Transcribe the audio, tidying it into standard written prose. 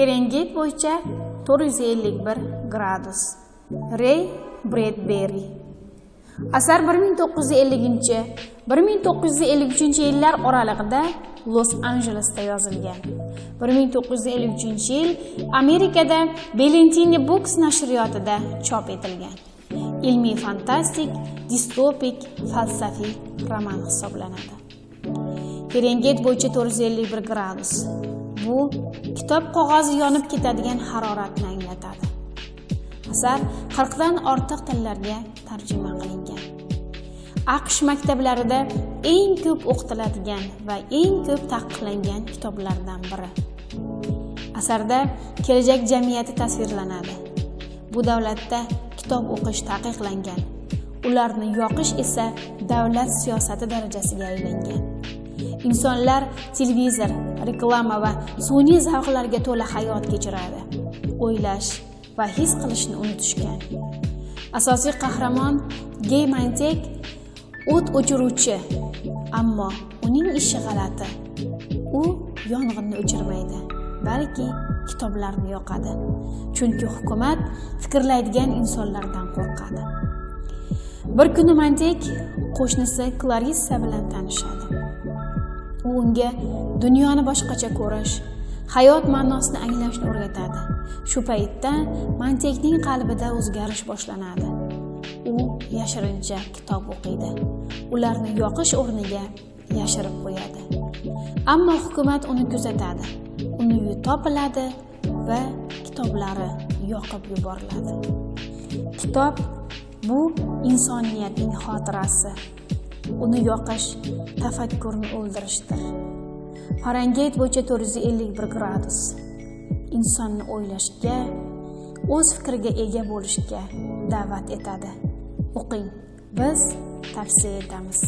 Farengeyt bo'yicha 451 gradus. Rey Bredberi. Asar 1950-1953 yillar oralig'ida Los-Anjelesda yozilgan. 1953-yil Amerikada Ballantine Books nashriyotida chop etilgan. Ilmiy fantastik, distopik, falsafiy roman hisoblanadi. Farengeyt bo'yicha 451 gradus. Bu kitob qog'ozi yonib ketadigan haroratni anglatadi. Asar 40 dan ortiq tillarga tarjima qilingan. AQSh maktablarida eng ko'p o'qitiladigan va eng ko'p taqiqlangan kitoblardan biri. Asarda kelajak jamiyati tasvirlanadi. Bu davlatda kitob o'qish taqiqlangan. Ularni yoqish esa davlat siyosati darajasiga aylangan. Insonlar televizor, reklama va sun'iy zavqlarga to'la hayot kechiradi. O'ylash va his qilishni unutishgan. Asosiy qahramon Gey Montek o't o'chiruvchi, ammo uning ishi g'alati. U yong'inni o'chirmaydi, balki kitoblarni yoqadi. Chunki hukumat fikrlaydigan insonlardan qo'rqadi. Bir kuni Montek qo'shnisi Klarissa bilan tanishadi. U unga dunyoni boshqacha ko'rish, hayot ma'nosini anglashni o'rgatadi. Shu paytda Montekning qalbida o'zgarish boshlanadi. U yashirincha kitob o'qiydi. Ularni yoqish o'rniga yashirib qo'yadi. Ammo hukumat uni kuzatadi. Uni uyi topiladi va kitoblari yoqib yuboriladi. Kitob bu insoniyatning xotirasi. Uni yoqish tafakkurni o'ldirishdir. Farengeyt bo'yicha 451 gradus. Insonni o'ylashga, o'z fikriga ega bo'lishga da'vat etadi. O'qing. Biz tavsiya etamiz.